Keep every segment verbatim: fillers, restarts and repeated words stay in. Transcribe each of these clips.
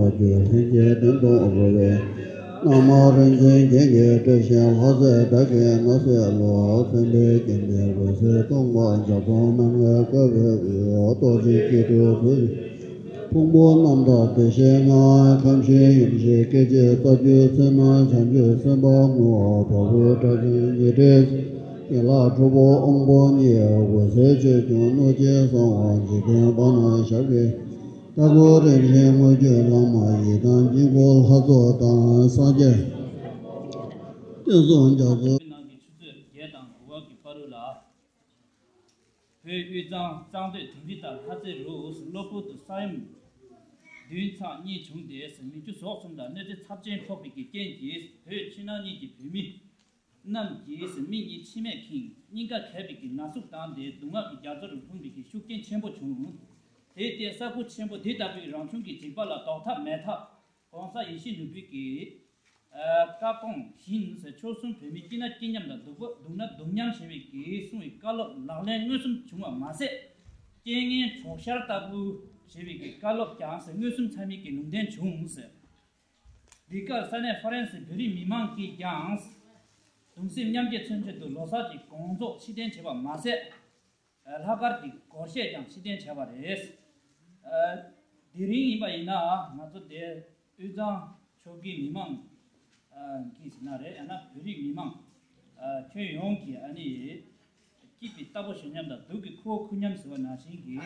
ལྔ་བཅུ་ལྷན་ཅིག་བདུན་དུ་འགྲོ་བའི། སྣང་བ་རིན་ཆེན་རྒྱན་གྱིས་སྤྲས་ཤིང་ལྷ་སྲས་དག་གི་སྣང་གསལ་ལ། མཚན་དཔེའི་རྒྱན་ལྡན་འོད་ཟེར་སྟོང་པ་འཇའ་ཚོན་སྣ་ལྔའི་ཀ་བའི་དབུས། རྡོ་རྗེ་སྐྱིལ་ཀྲུང་གྲུ་བཞི། ཕུང་པོ་རྣམ་དག་བདེ་གཤེགས་ལྔ། ཁམས་གཞི་ཡུམ་གཞི་སྐད་ཅིག་རྩ་བརྒྱུད་ཚད་མེད་བྱང་ཆུབ་སེམས་དཔའ་དངོས། བ་སྤུ་ཕྲ་ཞིང་ཡིད་བྲལ་ཞིང་ལ་ཁྲོ་བོ་དབང་པོ་ཉིད། འོད་གསལ་ཆོས་སྐྱོང་གནོད་སྦྱིན་ཚོགས། འཇིག་རྟེན་དཔལ་ནི་ཞབས་ཀྱི་ལྟ་བུ། རིན་ཆེན་དངོས་བརྒྱུད་བླ་མ་ཡི་དམ་དཀྱིལ་འཁོར་ལྷ་ཚོགས་དང་། སངས་རྒྱས་བསྟན་སྲུང་རྒྱ་མཚོ། ནང་གི་ཆུ་ཚོད་བརྒྱད་དང་དགུ་པ་གི་བར་དུ་ལ། བོད་དབུས་གཙང་གཙང་སྟོད་དིང་རི་དང་ལྷ་རྩེ་རུ་གློ་བུར་དུ་ས་ཡོམ་བདུན་ཚེག་གཉིས་བྱུང་སྟེ་མི་རྒྱུ་ཟོག་གསུམ་ལ་གནོད་འཚེ་ཚབས་ཆེན་ཕོག་པའི་རྐྱེན་གྱིས། བོད་ཕྱི་ནང་གཉིས་ཀྱི་བོད་མི་རྣམས་ཀྱིས་མི་གཉིས་འཆི་རྨས་ཁེངས། སྙིང་ག་གས་པའི་ན་ཟུག་ལྡང་སྟེ་སྡུག་བསྔལ་གྱི་རྒྱ་མཚོ་རུ་ལྷུང་བའི་ཤུགས་རྐྱེན་ཆེན་པོ་བྱུང་། དེར་བརྟེན་ས་ཁུལ་ཆེན་པོ་འདི་ལྟ་བུའི་རང་བྱུང་གི་འཇིགས་པ་ལ་ཟློག་ཐབས་མེད་ཐབས། ༸གོང་ས་ཡིད་བཞིན་ནོར་བུའི་གི་བཀའ་དགོངས་བཞིན་ཆོལ་གསུམ་བོད་མི་སྐྱིད་ན་སྐྱིད་མཉམ་དང་སྡུག་པོ་སྡུག་ན་སྡུག་མཉམ་ཞེས་པའི་གི་གསུངས་པའི་བཀའ་སློབ་ལག་ལེན་མངོན་སུམ་བྱུང་བ་མ་ཟད། རྐྱེན་ངན་གྲོགས་ཤར་ལྟ་བུ་ཞེས་པའི་གི་བཀའ་སློབ་ཀྱང་མངོན་སུམ་ཚང་མའི་གི་ལུང་བསྟན་བྱུང་ཟེར། འདི་གར་ས་གནས་ཧྥ་རན་སིའི་བོད་རིགས་མི་མང་གིས་ཀྱང་གདུང་སེམས་མཉམ་སྐྱེད་མཚོན་ཆེད་དུ་ལོ་གསར་གྱི་དགོང་ཚོགས་ཕྱིར་འཐེན་བྱས་པ་མ་ཟད། ལྷག་དཀར་གྱི་སྒོར་གཞས་ཀྱང་ཕྱིར་འཐེན་བྱས་པ་རེད། དེ་རིང་ཡིན་པ་ཡིན་ན་ང་ཚོ་དེ་དབུས་གཙང་ཆོལ་ཁའི་མི་མང་གིས་ཟེར་ན་རེད། ཡང་ན་བོད་རིགས་མི་མང་ཁྱོན་ཡོངས་ཀྱིས་ཨ་ནི་སྐྱིད་པའི་རྟ་ཕོ་ཞོན་མཉམ་དང་སྡུག་གི་ཁུར་བོ་འཁུར་མཉམ་ཟེར་བ་ནང་བཞིན་གྱི་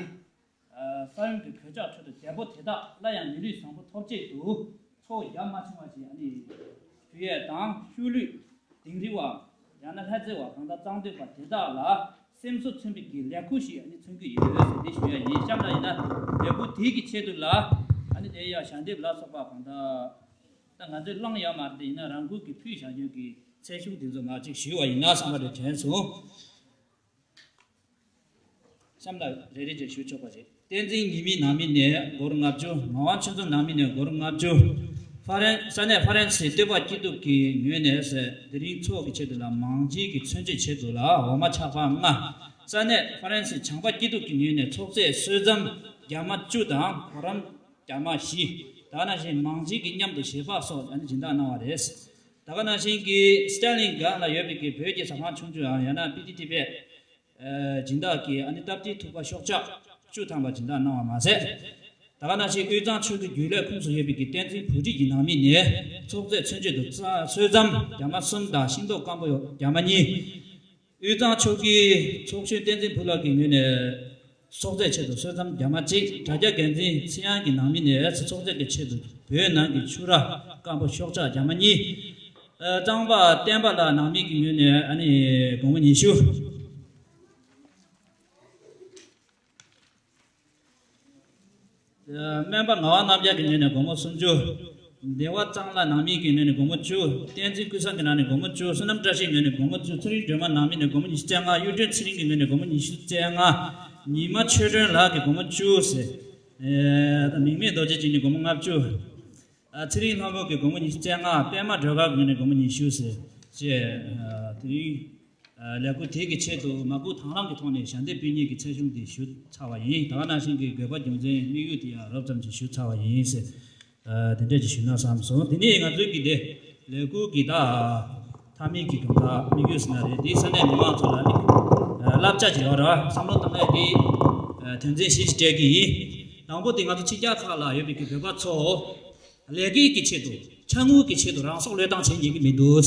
ས་ཡོམ་གྱི་གོད་ཆག་ཁྲོད་དུ་བདེ་པོ་དེ་དག་སླར་ཡང་མི་ལུས་བཟང་པོ་ཐོབ་ཆེད་དུ། ཚོགས་རྒྱ་མ་ཆུང་བ་ཞིག་ཨ་ནི་ཞུ་ཡས་དང་། ཤུལ་ལུས་དིང་རི་བ་ཡང་ན་ལྷ་རྩེ་བ་གང་ལྟར་གཙང་སྟོད་པ་དེ་དག་ལ་སེམས་གསོ་མཚོན་པའི་གི་ལས་འགུལ་ཞིག་ཨ་ནི་མཚོན་གྱི་ཡོད་ཟེར་ཏེ་ཞུ་ཡ་ཡིན། གཤམ་ལ་ཡིན་ན་ལས་འགུལ་དེའི་གི་ཆེད་དུ་ལ་ཨ་ནི་དེ་ཡ་ཞལ་འདེབས་ལ་སོགས་པ་གང་ལྟར་ད་ང་ཚོས་བླངས་ཡ་མ་རེད། དེ་ཡིན་ན་རང་འགུལ་གྱིས་ཕུལ་བཞག་རྒྱུ་གི་ཚད་གཞི་དེ་ཚོ་མར་ཅིག་ཞུས་པ་ཡིན་ན་བསམ་པ་རེ་དྲན་སོང་། གཤམ་ལ་རེ་རེ་བྱས་ཞུ་ཆོག་པ་རེད། བསྟན་འཛིན་ཉི་མའི་ནང་མི་ནས་སྒོར་ལྔ་བཅུ། ངག་དབང་ཆོས་འཛོམས་ནང་མི་ནས་སྒོར་ལྔ་བཅུ། ཧྥ་རན་ས་གནས་ཧྥ་རན་སིའི་བསྟོད་པ་སྐྱིད་སྡུག་གི་ངོས་ནས་དེ་རིང་ཚོགས་ཀྱི་ཆེད་དུ་ལ་མང་སྤྱི་གི་མཚོན་བྱེད་ཆེད་དུ་ལ་འོ་མ་ཆག་པ་ལྔ། ས་གནས་ཧྥ་རན་སིའི་བྱམས་པ་སྐྱིད་སྡུག་གི་ངོས་ནས་ཚོགས་རྫས་གསོལ་ཟམ་རྒྱ་མ་བཅུ་དང་གོ་རམས་རྒྱ་མ་བཞི། ད་ག་ནང་བཞིན་མང་སྤྱི་གི་མཉམ་དུ་ཞལ་འབག་སོགས་ཨ་ནི་སྦྱིན་བདག་གནང་བ་རེད། ད་ག་ནང་བཞིན་གྱི་སི་ཏན་ལིང་སྒང་ལ་ཡོད་པའི་གི་བོད་ཀྱི་ཟ་ཁང་ཆུང་ཆུང་ཡང་ཡང་ན་པི་ཏི་ཏི་བས། སྦྱིན་བདག་གིས་ཨ་ནི་སྟབས་བདེའི་ཐུག་པ་ཤོག་ཆག་བཅུ་ཐམ་པ་སྦྱིན་བདག་གནང་བ་མ་ཟད། ད་ག་ནང་བཞིན་དབུས་གཙང་ཆོལ་ཁའི་རྒྱུན་ལས་ཁུངས་སུ་ཡོད་པའི་གི་བསྟན་འཛིན་བུ་ཁྲིད་ཀྱི་ནང་མི་ནས་ཚོགས་རྫས་མཚོན་བྱེད་དུ་གསོལ་ཟམ་རྒྱ་མ་གསུམ་དང་ཤིང་ཏོག་སྐམ་པོ་རྒྱ་མ་གཉིས། དབུས་གཙང་ཆོལ་ཁའི་ཚོགས་གཞོན་བསྟན་འཛིན་ཕུ་ལགས་ཀྱི་ངོས་ནས་ཚོགས་རྫས་ཆེད་དུ་གསོལ་ཟམ་རྒྱ་མ་གཅིག་དྲ་རྒྱ་འགན་འཛིན་ཚེ་དབྱངས་ཀྱི་ནང་མི་ནས་ཚོགས་རྫས་ཀྱི་ཆེད་དུ་བོད་ནང་གི་ཕྱུར་ར་སྐམ་པོ་ཤོག་ཆག་རྒྱ་མ་གཉིས། གཙང་པ་བསྟན་པ་ལགས་ནང་མི་གི་ངོས་ནས་ཨ་ནི་སྒོར་མོ་ཉི་ཤུ། སྨན་པ་ངག་དབང་རྣམ་རྒྱལ་གྱི་ངོས་ནས་སྒོར་མོ་སུམ་ཅུ། བདེ་བ་གཙང་ལ་ནང་མི་གི་ངོས་ནས་སྒོར་མོ་བཅུ། བསྟན་འཛིན་ཀུན་བཟང་གི་ནང་ནས་སྒོར་མོ་བཅུ། བསོད་ནམས་བཀྲ་ཤིས་ངོས་ནས་སྒོར་མོ་བཅུ། ཚེ་རིང་སྒྲོལ་མ་ནང་མི་ནས་སྒོར་མོ་ཉི་ཤུ་རྩ་ལྔ། གཡུ་སྒྲོན་ཚེ་རིང་གི་ངོས་ནས་སྒོར་མོ་ཉི་ཤུ་རྩ་ལྔ། ཉི་མ་ཆོས་སྒྲོན་ལགས་ཀྱིས་སྒོར་མོ་བཅུ་ཟེར། ཨེ་ད་མིང་མེད་རྡོ་རྗེ་ཅན་ནས་སྒོར་མོ་ལྔ་བཅུ། ཨ་ཚེ་རིང་ལྷ་མོ་གིས་སྒོར་མོ་ཉི་ཤུ་རྩ་ལྔ། པད་མ་སྒྲོལ་དཀར་གྱི་ངོས་ནས་སྒོར་མོ་ཉི་ཤུ་ཟེར། ཅེས་ཨ་དེ་རིང་། ལས་འགུལ་དེ་གི་ཆེད་དུ་མ་སྐུལ་དང་བླངས་ཀྱི་ཐོག་ནས་ཞལ་འདེབས་སྤེལ་མཁན་གྱི་ཚད་གཞི་དེ་ཞུ་ཚར་བ་ཡིན། ད་ག་ནང་བཞིན་གྱི་དགོས་པ་རྒྱུ་མཚན་དམིགས་ཡུལ་དེ་ཡང་རོབ་ཙམ་ཅིག་ཞུ་ཚར་བ་ཡིན་ཟེར། དེ་འདྲས་ཅིག་ཞུ་ན་བསམ་སོང་། དེ་ནས་ང་ཚོའི་གི་དེ་ལས་འགུལ་གྱི་ད་མཐའ་མའི་གི་གང་ལྟར་དམིགས་ཡུལ་ཟེར་ན་རེད། དེ་ས་གནས་མི་མང་ཚོ་ལ་ནི་བསླབ་བྱ་ཅིག་ཡོད་ར། བསམ་བློ་བཏང་ཡས་དེ་དོན་ཚན་བཞི་ཞིག་སྤྲད་ཀྱི་ཡིན། དང་པོ་དེ་ང་ཚོ་ཕྱི་རྒྱལ་ཁག་ལ་ཡོད་པའི་གི་བོད་པ་ཚོ། ལས་ཀའི་གི་ཆེད་དུ་ཕྱག་དངུལ་གྱི་ཆེད་དུ་རང་སྲོག་བློས་བཏང་བྱེད་ཉན་གྱི་མི་འདུག།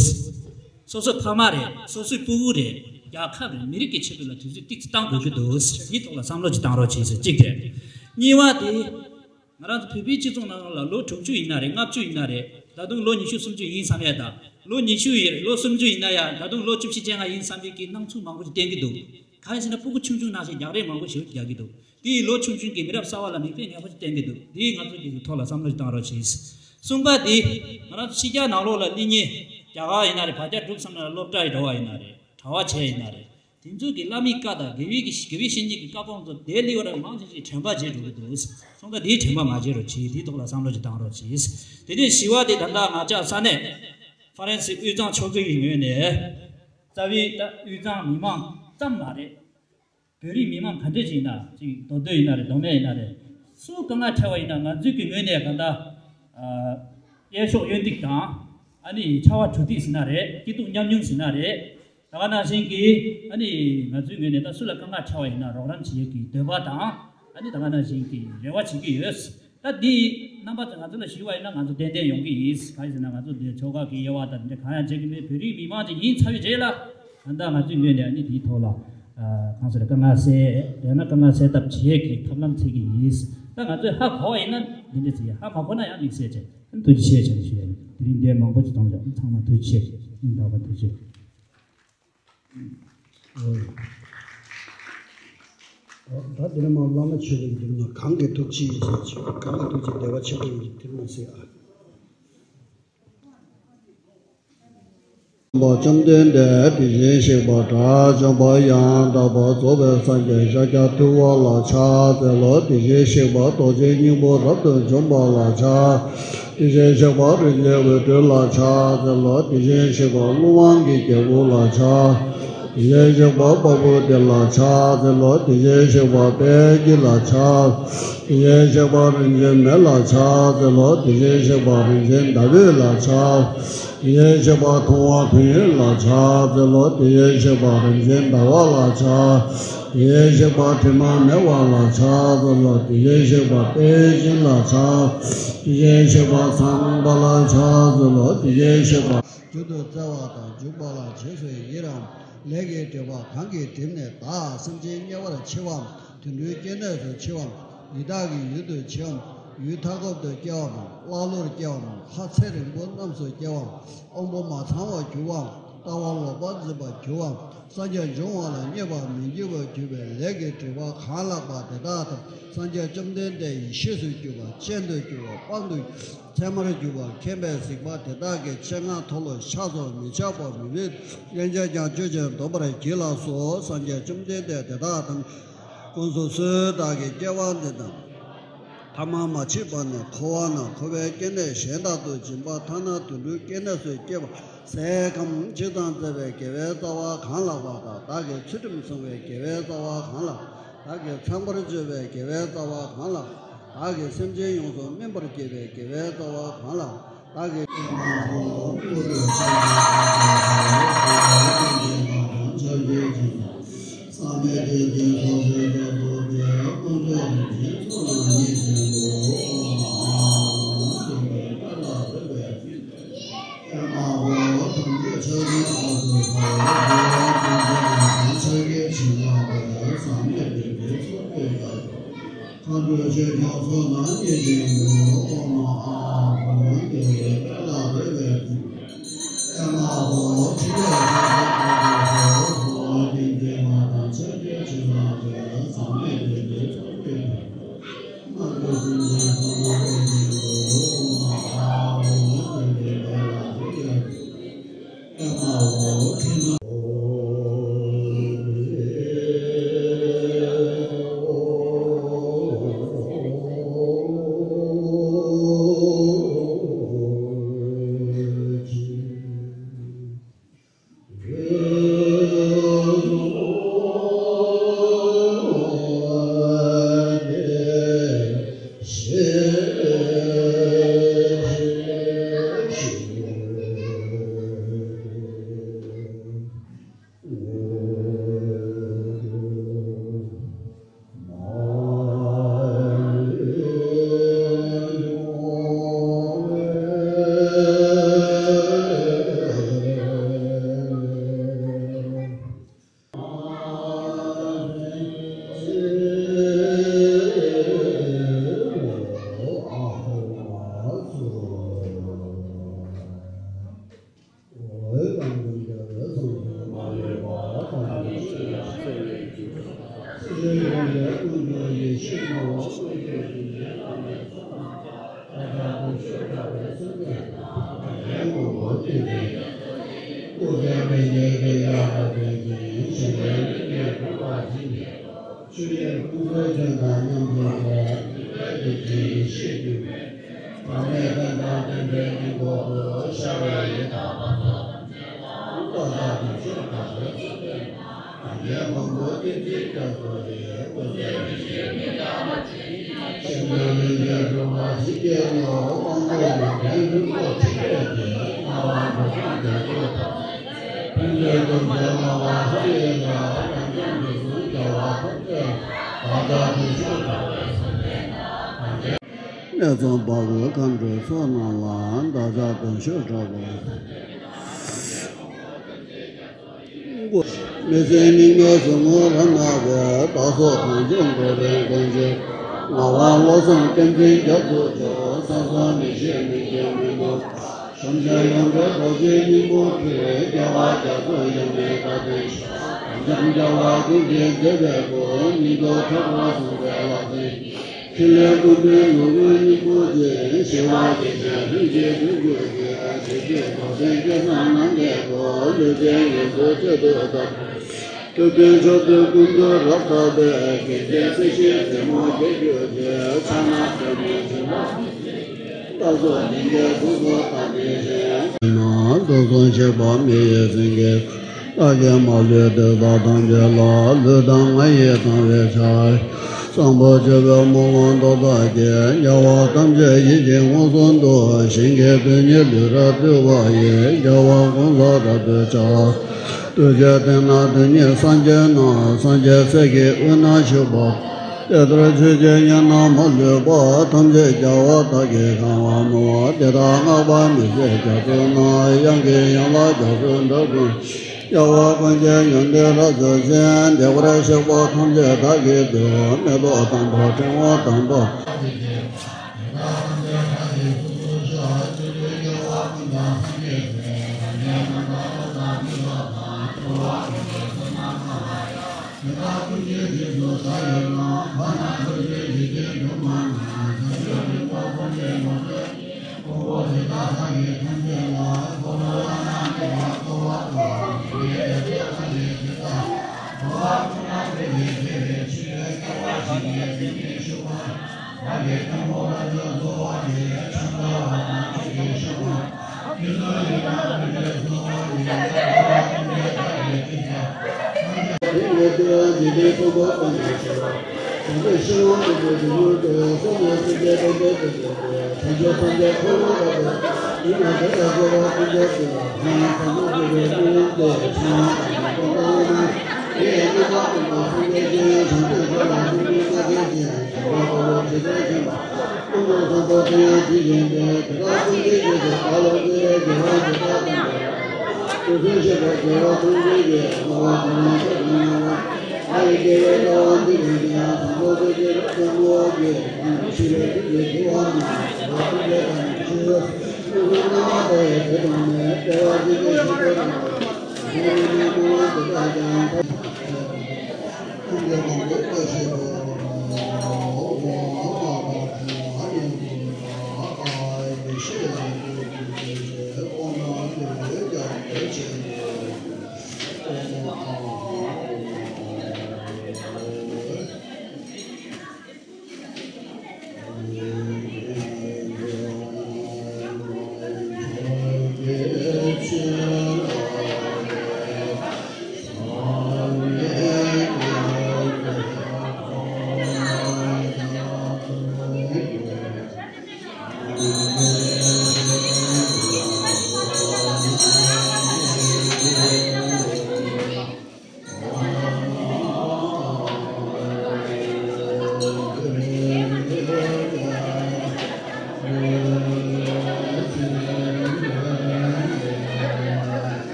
སོ་སོའི་ཕ་མ་རེད། སོ་སོའི་སྤུ་གུ་རེད། རྒྱལ་ཁབ་རེད། མི་རིགས་ཀྱི་ཆེད་དུ་ལ་དུས་ཚོད་ཏིག་ཙམ་བཏང་དགོས་ཀྱི་འདུག། དེའི་ཐོག་ལ་བསམ་བློ་ཅིག་བཏང་རོགས་གྱིས་ཟེར་གཅིག་རེད། གཉིས་པ་དེ་ང་རང་ཚོ་བོད་པའི་སྤྱི་ཚོགས་ནང་ལ་ལོ་དྲུག་ཅུ་ཡིན་ན་རེད། ལྔ་བཅུ་ཡིན་ན་རེད། ད་དུང་ལོ་ཉི་ཤུ་སུམ་ཅུ་ཡིན་བསམ་ཡས་དང་། ལོ་ཉི་ཤུ་ཡིན། ལོ་སུམ་ཅུ་ཡིན་ན་ཡང་ད་དུང་ལོ་བཅུ་བཞི་བཅོ་ལྔ་ཡིན་བསམ་པའི་གི་སྣང་ཚུལ་མང་པོ་ཞིག་བསྟན་གྱི་འདུག། གང་ཡིན་ཟེར་ན་སྤུ་གུ་ཆུང་ཆུང་ནང་བཞིན་རྒྱག་རེས་མང་པོ་ཞིག་རྒྱག་གི་འདུག། དེ་ཡིས་ལོ་ཆུང་ཆུང་གི་མི་རབས་གསར་བ་ལ་མིག་དཔེ་ཉེས་པོ་ཞིག་བསྟན་གྱི་འདུག། དེ་ཡིས་ང་ཚོ་གི་ཐོག་ལ་བསམ་བློ་ཞིག་བཏང་རོགས་གྱིས། གསུམ་པ་དེ་ང་རང་ཚོ་ཕྱི་རྒྱལ་ནང་ལོགས་ལ་སླེབས་མཁན་རྒྱ་གར་ཡིན་ན་རེད། བར་ཁྱད་འགྲུབ་བསམ་ན་སློབ་གྲྭ་ཡི་འགྲོ་བ་ཡིན་ན་རེད། གྲྭ་བ་བྱས་ཡིན་ན་རེད། དེ་ཚོ་གི་བླ་མའི་བཀའ་དང་དགེ་བའི་གི་དགེ་བའི་བཤེས་གཉེན་གྱི་བཀའ་དགོངས་ཚོ་དེ་སླེབས་པ་རེད། མང་ཆེ་ཞིག་དྲན་པ་བརྗེད་འགྲོ་གི་འདུག། སོང་ཙང་དེའི་དྲན་པ་མ་བརྗེད་རོགས་གྱིས། དེའི་ཐོག་ལ་བསམ་བློ་ཞིག་བཏང་རོགས་གྱིས། དེ་ནས་བཞི་པ་དེ་ད་ལྟ་ང་ཅག་ས་གནས་ཧྥ་རན་སི་དབུས་གཙང་ཆོལ་ཁའི་ངོས་ནས་རྩ་བའི་ད་དབུས་གཙང་མི་མང་ཙམ་མ་རེད། བོད་རིགས་མི་མང་ག་འདྲས་ཅིག་ཡིན་ན་ཅིག་མདོ་སྟོད་ཡིན་ན་རེད། མདོ་སྨད་ཡིན་ན་རེད། སུ་དཀའ་ངལ་འཕྲད་པ་ཡིན་ན་ང་ཚོའི་གི་ངོས་ནས་གང་ལྟར་གཡས་གཡོན་གཡོན་འདེགས་དང་ཨ་ནི་ཕྱར་བ་གྲུ་འདེགས་ཟེར་ན་རེད། སྐྱིད་སྡུག་མཉམ་མྱོང་ཟེར་ན་རེད། ད་ག་ནང་བཞིན་གྱི་ཨ་ནི་ང་ཚོའི་ངོས་ནས་ད་སུ་ལ་དཀའ་ངལ་འཕྲད་པ་ཡིན་ན་རོགས་རམ་བྱེད་ཡས་ཀྱི་འདོད་པ་དང་ཨ་ནི་ད་ག་ནང་བཞིན་གྱི་རེ་བ་བྱེད་ཀྱི་ཡོད། ད་འདི་རྣམ་པ་ཚོ་ང་ཚོ་ལ་ཞུ་བ་ཡིན་ན་ང་ཚོ་ཏན་ཏན་ཡོང་གི་ཡིན། གང་ཡིན་ཟེར་ན་ང་ཚོ་འདི་ཆོལ་ཁ་གི་དབྱེ་བ་དང་འདི་གང་ཡང་བྱེད་ཀྱི་མེད། བོད་རིགས་མི་མང་ཅིག་ཡིན་ཚར་བའི་རྗེས་ལ་ད་ལྟ་ང་ཚོའི་ངོས་ནས་ཨ་ནི་དེའི་ཐོག་ལ་གང་ཟེར་དཀའ་ངལ་སེལ་ཡང་ན་དཀའ་ངལ་སེལ་ཐབས་བྱེད་ཀྱི་ཐབས་ལམ་འཚོལ་གྱི་ཡིན། ད་ང་ཚོས་ཧ་གོ་བ་ཡིན་ན་འདི་འདྲ་ཟེར་ཡ། ཧ་མ་གོ་ན་ཡང་དམིགས་བསལ་བྱས་ཐུགས་རྗེ་ཆེ་ཞུ་ཡ་ཡིན། དེ་རིང་འདིར་མང་པོ་ཅིག་བྱུང་། ཚང་མ་ཐུགས་རྗེ་ཆེ། སྙིང་ཐག་པ་ཐུགས་རྗེ་ཆེ། ད་དེ་ནས་མ་བླ་མ་མཆོད་པའི་མདུན་ན་གང་གི་ཐུགས་རྗེ་ཆེ་ཆེ། གང་གི་ཐུགས་རྗེ་བདེ་བ་ཆེན་པོ་ཡིན་དེ་མ་ཟེར་ཨ། བཅོམ་ལྡན་འདས་དེ་བཞིན་གཤེགས་པ་དགྲ་བཅོམ་པ་ཡང་དག་པར་རྫོགས་པའི་སངས་རྒྱས་ཤཱཀྱ་ཐུབ་པ་ལ་ཕྱག་འཚལ་ལོ། དེ་བཞིན་གཤེགས་པ་རྡོ་རྗེ་སྙིང་པོ་རབ་ཏུ་འཇོམས་པ་ལ་ཕྱག་དེ་བཞིན་གཤེགས་པ་རིན་ཆེན་འོད་སྤྲུལ་ལ་ཕྱག་འཚལ་ལོ། དེ་བཞིན་གཤེགས་པ་ཀླུ་དབང་གི་རྒྱལ་པོ་ལ་ཕྱག་དེ་བཞིན་གཤེགས་པ་དཔའ་བོ་དེ་ལ་ཕྱག་འཚལ་ལོ། དེ་བཞིན་གཤེགས་པ་དཔལ་སྐྱེས་ལ་ཕྱག་དེ་བཞིན་གཤེགས་པ་རིན་ཆེན་མེ་ལ་ཕྱག་འཚལ་ལོ། དེ་བཞིན་གཤེགས་པ་རིན་ཆེན་ཟླ་འོད་ལ་ཕྱག་དེ་བཞིན་གཤེགས་པ་མཐོང་བ་དོན་ཡོད་ལ་ཕྱག་འཚལ་ལོ། དེ་བཞིན་གཤེགས་པ་རིན་ཆེན་ཟླ་བ་ལ་ཕྱག་དེ་བཞིན་གཤེགས་པ་དྲི་མ་མེད་པ་ལ་ཕྱག་འཚལ་ལོ། དེ་བཞིན་གཤེགས་པ་དཔལ་སྦྱིན་ལ་ཕྱག་དེ་བཞིན་གཤེགས་པ་ཚངས་པ་ལ་ཕྱག་འཚལ་ལོ། དེ་བཞིན་གཤེགས་པ་རྒྱུ་དང་བརྩེ་བ་དང་འཇུག་པ་ལ་རྗེས་སུ་ཡི་རང་། ལས་ཀྱི་སྒྲིབ་པ་གང་གིས་བསྒྲིབས་ནས་བདག་སེམས་ཅན་དམྱལ་བར་མཆི་བའམ། དུད་འགྲོའི་སྐྱེ་གནས་སུ་མཆི་བའམ། ཡི་དྭགས་ཀྱི་ཡུལ་དུ་མཆི་བའམ། ཡུལ་མཐའ་འཁོབ་ཏུ་སྐྱེ་བའམ། ཀླ་ཀློར་སྐྱེ་བའམ། ལྷ་ཚེ་རིང་པོ་རྣམས་སུ་སྐྱེ་བའམ། དབང་པོ་མ་ཚང་བར་གྱུར་པའམ། ལྟ་བ་ལོག་པར་འཛིན་པར་གྱུར་པའམ། སངས་རྒྱས་འབྱུང་བ་ལ་མཉེས་པར་མི་འགྱུར་བར་གྱུར་པའི་ལས་ཀྱི་སྒྲིབ་པ་གང་ལགས་པ་དེ་དག་དང་། སངས་རྒྱས་བཅོམ་ལྡན་འདས་ཡེ་ཤེས་སུ་གྱུར་པ། སྤྱན་དུ་གྱུར་པ། དཔང་དུ་གྱུར་པ། ཚད་མར་གྱུར་པ། མཁྱེན་པས་གཟིགས་པ་དེ་དག་གི་སྤྱན་སྔར་མཐོལ་ལོ་བཤགས་སོ། མི་ཆགས་པ་མི་འཕེལ། སྙན་ཆ་ཀྱང་ཆོས་ཀྱང་འདོམས་པར་བགྱིད་ལགས་སོ། སངས་རྒྱས་བཅོམ་ལྡན་འདས་དེ་དག་དང་། ཀུན་རྫོབ་སུ་བདག་གི་སྐྱེ་བ་འདི་དང་། ཐ་མ་མ་མཆིས་པ་ནས་འཁོར་བ་ན་འཁོར་བའི་སྐྱེ་གནས་གཞན་དག་ཏུ་སྦྱིན་པ་ཐ་ན་དུད་འགྲོའི་སྐྱེ་གནས་སུ་སྐྱེ་བ་ཟས་ཁམ་ཅི་ཙམ་བསྩལ་བའི་དགེ་བའི་རྩ་བ་གང་ལགས་པ་དང་། བདག་གིས་ཚུལ་ཁྲིམས་བསྲུང་བའི་དགེ་བའི་རྩ་བ་གང་ལགས། བདག་གིས་ཚངས་པར་སྤྱོད་པའི་དགེ་བའི་རྩ་བ་གང་ལགས། བདག་གིས་སེམས་ཅན་ཡོངས་སུ་སྨིན་པར་བགྱིས་པའི་དགེ་བའི་རྩ་བ་གང་ལགས། བདག་གིས། གནས་ཚང་དཔའ་བོའི་མཁའ་འགྲོའི་ཚོགས་རྣམས་ལ། བདག་ཅག་དོན་ཤོད་གྲགས་པ། མི་ཟད་གཉུག་མའི་གཟུགས་སྔོན་རབ་གནས་པའི། བདག་སོགས་གང་ཕྱིར་འགྲོ་བའི་མགོན་ཆེན། ངག་དབང་བློ་བཟང་བསྟན་འཛིན་རྒྱ་མཚོ་མཆོག །བསམ་བཟང་མི་ཤེས་མི་སྐྱོ་མི་མོ། བྱམས་ཆེན་ཡོངས་གྲོལ་རྡོ་རྗེའི་སྙིང་པོ་ཁྱོད། རྒྱལ་བ་རྒྱ་མཚོ་ཡུམ་གྱི་བཀའ་དྲིན་ཤོག །དམ་བཅའ་རྒྱལ་བ་ཀུན་གྱི་མཛད་པའི་སྐུ། སྙིང་སྟོབས་ཁྲག་འཐུང་གསུང་བའི་ལྷ་སྲིན། ཕྲིན་ལས་ཀུན་འདུས་ནོར་བུའི་སྙིང་པོ་ཅན། ཞི་བ་དགེ་ཞིང་ལྷུན་གྱིས་གྲུབ་གྱུར་ཅིག །ཞི་བདེའི་རྫོགས་ཆེན་སྐལ་བཟང་རྣམ་རྒྱལ་སྐུ། ལུས་ཅན་ཡོངས་སུ་གཅོད་དུ་གདའ། ཐུབ་བསྟན་མཆོག་ཏུ་ཀུན་ཏུ་རབ་བརྟགས་པའི། དགེ་མཚན་སྲིད་ཞིའི་རྩེ་མོར་འགྱེད་གྱུར་ཅིག །ཕྱག་ན་པདྨོ་ཆེན་པོ་ལྟ་རྫོགས་སྙིང་གའི་གཟུགས་སུ་བལྟམས་པའི་ཞིང་། ན་རྡོ་གསུམ་གཤེགས་པ་མི་ཡི་སེང་གེ། བདག་གིས་མ་ལུས་འདི་དག་ཐམས་ཅད་ལ། ལུས་དང་ངག་ཡིད་དང་བས་ཕྱག་བཟང་པོ་སྤྱོད་པའི་སྨོན་ལམ་ཏོག་ཙམ་གྱིས། རྒྱལ་བ་ཐམས་ཅད་ཡིད་ཀྱིས་མངོན་སུམ་དུ། ཞིང་གི་རྡུལ་སྙེད་ལུས་རབ་སྤྲུལ་པ་ཡིས། རྒྱལ་བ་ཀུན་ལ་རབ་ཏུ་ཕྱག །རྡུལ་གཅིག་སྟེང་ན་རྡུལ་སྙེད་སངས་རྒྱས་རྣམས། སངས་རྒྱས་སྲས་ཀྱི་དབུས་ན་བཞུགས་པ། དེ་ལྟར་ཆོས་ཀྱི་དབྱིངས་རྣམས་མ་ལུས་པ། ཐམས་ཅད་རྒྱལ་བ་དག་གིས་གང་བར་མོས། དེ་དག་བསྔགས་པ་མི་ཟད་རྒྱ་མཚོ་རྣམས། དབྱངས་ཀྱི་ཡན་ལག་རྒྱ་མཚོའི་འགྲམ་ཀུན། རྒྱལ་བ་ཀུན་གྱི་ཡོན་ཏན་རབ་རྫོགས་ཤིང་། བདེ་བར་གཤེགས་པ་ཐམས་ཅད་བདག་གིས་བཏུད། མེ་ཏོག་དང་པོ་ཕྲེང་བ་དང་པོ།